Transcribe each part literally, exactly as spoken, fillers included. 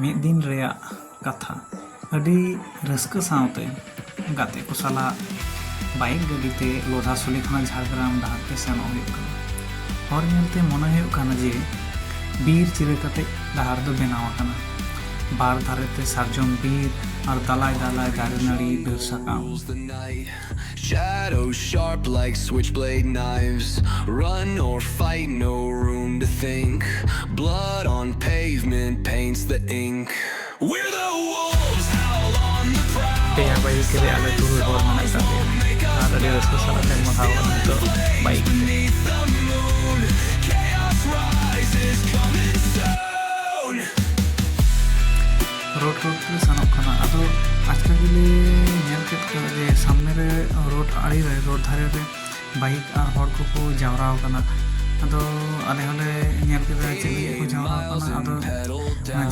ᱢᱤᱫ ᱫᱤᱱ ᱨᱮᱭᱟᱜ ᱠᱟᱛᱷᱟ᱾ ᱟᱹᱰᱤ ᱨᱟᱹᱥᱠᱟᱹ ᱥᱟᱶᱛᱮ ᱜᱟᱛᱮ ᱠᱚ ᱥᱟᱞᱟᱜ ᱵᱟᱭᱤᱠ ᱜᱟᱹᱰᱤ ᱛᱮ ᱞᱳᱫᱷᱟᱥᱩᱞᱤ ᱠᱷᱚᱱᱟᱜ ᱡᱷᱟᱲᱜᱨᱟᱢ ᱰᱟᱦᱟᱨ ᱛᱮ ᱥᱮᱱᱚᱜ ᱦᱩᱭᱩᱜ ᱠᱟᱱᱟ᱾ ᱦᱚᱨ ᱧᱮᱞᱛᱮ ᱢᱚᱱᱮ ᱦᱩᱭᱩᱜ ᱠᱟᱱᱟ ᱡᱮ ᱵᱤᱨ ᱪᱤᱨᱟᱹ ᱠᱟᱛᱮ ᱰᱟᱦᱟᱨ ᱫᱚ ᱵᱮᱱᱟᱣ ᱟᱠᱟᱱᱟ᱾ ᱵᱟᱨ ᱫᱷᱟᱨᱮ ᱛᱮ ᱥᱟᱨᱡᱚᱢ ᱵᱤᱨ ᱟᱨ ᱫᱟᱞᱟᱭ ᱫᱟᱞᱟᱭ ᱫᱟᱨᱮ ᱱᱟᱹᱲᱤ ᱵᱤᱨ ᱥᱟᱠᱟᱢ᱾ Shadows sharp like switchblade knives. Run or fight, no room to think. Blood on pavement paints the ink. We're the wolves, howl on the prowl. ᱯᱮᱭᱟ ᱵᱟᱭᱤᱠ ᱨᱮ ᱟᱞᱮ ᱛᱩᱨᱩᱭ ᱦᱚᱲ ᱢᱮᱱᱟᱜ ᱟᱠᱟᱫ ᱞᱮᱭᱟ ᱟᱨ ᱟᱹᱰᱤ ᱨᱟᱹᱥᱠᱟᱹ ᱥᱟᱞᱟᱜ ᱞᱮ ᱢᱟᱰᱟᱣ ᱠᱟᱱᱟ ᱱᱤᱛᱚᱜ ᱵᱟᱭᱤᱠ ᱛᱮ᱾ Beneath the moon, chaos rises, coming soon. Road road ᱛᱮᱞᱮ ᱥᱮᱱᱚᱜ ᱠᱟᱱᱟ᱾ ᱟᱫᱚ ᱟᱪᱠᱟ ᱜᱮᱞᱮ ᱧᱮᱞ ᱠᱮᱫ ᱠᱚᱣᱟ ᱡᱮ ᱥᱟᱢᱱᱮ ᱨᱮ ᱨᱳᱰ ᱟᱲᱮ ᱨᱮ, ᱨᱳᱰ ᱫᱷᱟᱨᱮ ᱨᱮ ᱵᱟᱭᱤᱠ ᱟᱨ ᱦᱚᱲ ᱠᱚᱠᱚ ᱡᱟᱣᱨᱟ ᱟᱠᱟᱱᱟ᱾ ᱟᱫᱚ ᱟᱞᱮ ᱦᱚᱸᱞᱮ ᱧᱮᱞ ᱠᱮᱫᱟ ᱪᱮᱫ ᱞᱟᱹᱜᱤᱫ ᱠᱚ ᱡᱟᱣᱨᱟ ᱟᱠᱟᱱᱟ᱾ ᱟᱫᱚ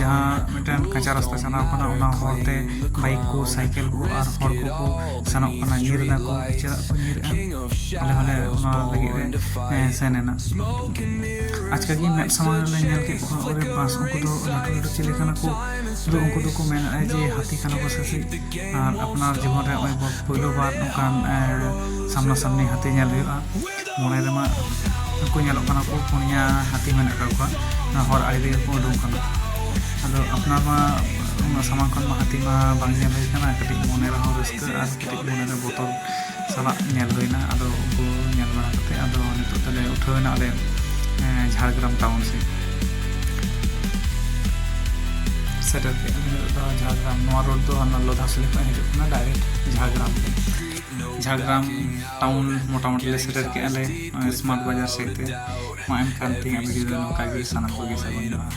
ᱡᱟᱦᱟᱸ ᱢᱤᱫᱴᱮᱱ ᱠᱟᱸᱪᱟ ᱨᱟᱥᱛᱟ ᱪᱟᱞᱟᱣ ᱠᱟᱱᱟ, ᱚᱱᱟ ᱦᱚᱨ ᱛᱮ ᱵᱟᱭᱤᱠ ᱠᱚ, ᱥᱟᱭᱠᱮᱞ ᱠᱚ ᱟᱨ ᱦᱚᱲ ᱠᱚᱠᱚ ᱥᱮᱱᱚᱜ ᱠᱟᱱᱟ, ᱧᱤᱨ ᱮᱫᱟ ᱠᱚ, ᱪᱮᱫᱟᱜ ᱠᱚ ᱧᱤᱨᱮᱫᱼᱟ? ᱟᱞᱮ ᱦᱚᱸᱞᱮ ᱚᱱᱟ ᱞᱟᱹᱜᱤᱫ ᱞᱮ, ᱮᱸ, ᱥᱮᱱ ᱮᱱᱟ᱾ ᱟᱪᱠᱟ ᱜᱮ ᱢᱮᱫ ᱥᱟᱢᱟᱝ ᱨᱮᱞᱮ ᱧᱮᱞ ᱠᱮᱫ ᱠᱚᱣᱟ, ᱚᱨᱮ ᱵᱟᱥ, ᱩᱱᱠᱩ ᱫᱚ ᱞᱟᱹᱴᱩ ᱞᱟᱹᱴᱩ ᱪᱤᱞᱤ ᱠᱟᱱᱟ ᱠᱚ? ᱟᱫᱚ ᱩᱱᱠᱩ ᱫᱚᱠᱚ ᱢᱮᱱᱮᱫᱼᱟ ᱡᱮ ᱦᱟᱹᱛᱤ ᱠᱟᱱᱟ ᱠᱚ ᱥᱮ ᱪᱮᱫ? ᱟᱨ ᱟᱯᱱᱟᱨ ᱡᱤᱵᱚᱱ ᱨᱮ ᱱᱚᱜᱼᱚᱭ ᱵᱚ-, ᱯᱳᱭᱞᱳ ᱵᱟᱨ ᱱᱚᱝᱠᱟᱱ, ᱮᱸ, ᱥᱟᱢᱱᱟ ᱥᱟᱢᱱᱤ ᱦᱟᱹᱛᱤ ᱧᱮᱞ ᱦᱩᱭᱩᱜᱼᱟ᱾ ᱢᱚᱱᱮ ᱨᱮᱢᱟ ᱩᱱᱠᱩ ᱧᱮᱞᱚᱜ ᱠᱟᱱᱟ ᱠᱚ, ᱯᱩᱱᱭᱟ ᱦᱟᱹᱛᱤ ᱢᱮᱱᱟᱜ ᱟᱠᱟᱫ ᱠᱚᱣᱟ, ᱚᱱᱟ ᱦᱚᱨ ᱟᱲᱮ ᱨᱮᱜᱮ ᱠᱚ ᱩᱰᱩᱝ ᱠᱟᱱᱟ᱾ ᱟᱫᱚ ᱟᱯᱱᱟᱨ ᱢᱟ ᱩᱱᱟᱹᱜ ᱥᱟᱢᱟᱝ ᱠᱷᱚᱱ ᱢᱟ ᱦᱟᱹᱛᱤ ᱢᱟ ᱵᱟᱝ ᱧᱮᱞ ᱦᱩᱭ ᱠᱟᱱᱟ, ᱠᱟᱹᱴᱤᱡ ᱢᱚᱱᱮ ᱨᱮᱦᱚᱸ ᱨᱟᱹᱥᱠᱟᱹ ᱟᱨ ᱠᱟᱹᱴᱤᱡ ᱢᱚᱱᱮ ᱨᱮ ᱵᱚᱛᱚᱨ ᱥᱟᱞᱟᱜ ᱧᱮᱞ ᱦᱩᱭᱱᱟ᱾ ᱟᱫᱚ ᱩᱱᱠᱩ ᱧᱮᱞ ᱵᱟᱲᱟ ᱠᱟᱛᱮ ᱟᱫᱚ ᱱᱤᱛᱚᱜ ᱫᱚᱞᱮ ᱩᱴᱷᱟᱹᱣ ᱮᱱᱟ ᱟᱞᱮ, ᱮᱸ, ᱡᱷᱟᱲᱜᱨᱟᱢ ᱴᱟᱣᱩᱱ ᱥᱮᱫ᱾ ᱥᱮᱴᱮᱨ ᱠᱮᱫ ᱞᱮ ᱱᱤᱛᱚᱜ ᱫᱚ ᱡᱷᱟᱲᱜᱨᱟᱢ᱾ ᱱᱚᱣᱟ ᱨᱳᱰ ᱫᱚ ᱦᱟᱱᱟ ᱞᱳᱫᱷᱟᱥᱩᱞᱤ ᱠᱷᱚᱱ ᱦᱤᱡᱩᱜ ᱠᱟᱱᱟ ᱰᱟᱭᱨᱮᱠᱴ ᱡᱷᱟᱲᱜᱨᱟᱢ ᱛᱮ᱾ ᱡᱷᱟᱲᱜᱨᱟᱢ ᱴᱟᱣᱩᱱ ᱢᱚᱴᱟᱢᱩᱴᱤ ᱞᱮ ᱥᱮᱴᱮᱨ ᱠᱮᱫᱼᱟ ᱞᱮ, ᱱᱚᱜᱼᱚᱭ ᱥᱢᱟᱨᱴ ᱵᱟᱡᱟᱨ ᱥᱮᱫ ᱛᱮ᱾ ᱢᱟ ᱮᱱᱠᱷᱟᱱ ᱛᱮᱦᱮᱧᱟᱜ ᱵᱷᱤᱰᱤᱭᱳ ᱫᱚ ᱱᱚᱝᱠᱟ ᱜᱮ, ᱥᱟᱱᱟᱢ ᱠᱚᱜᱮ ᱥᱟᱹᱜᱩᱱ ᱡᱚᱦᱟᱨ᱾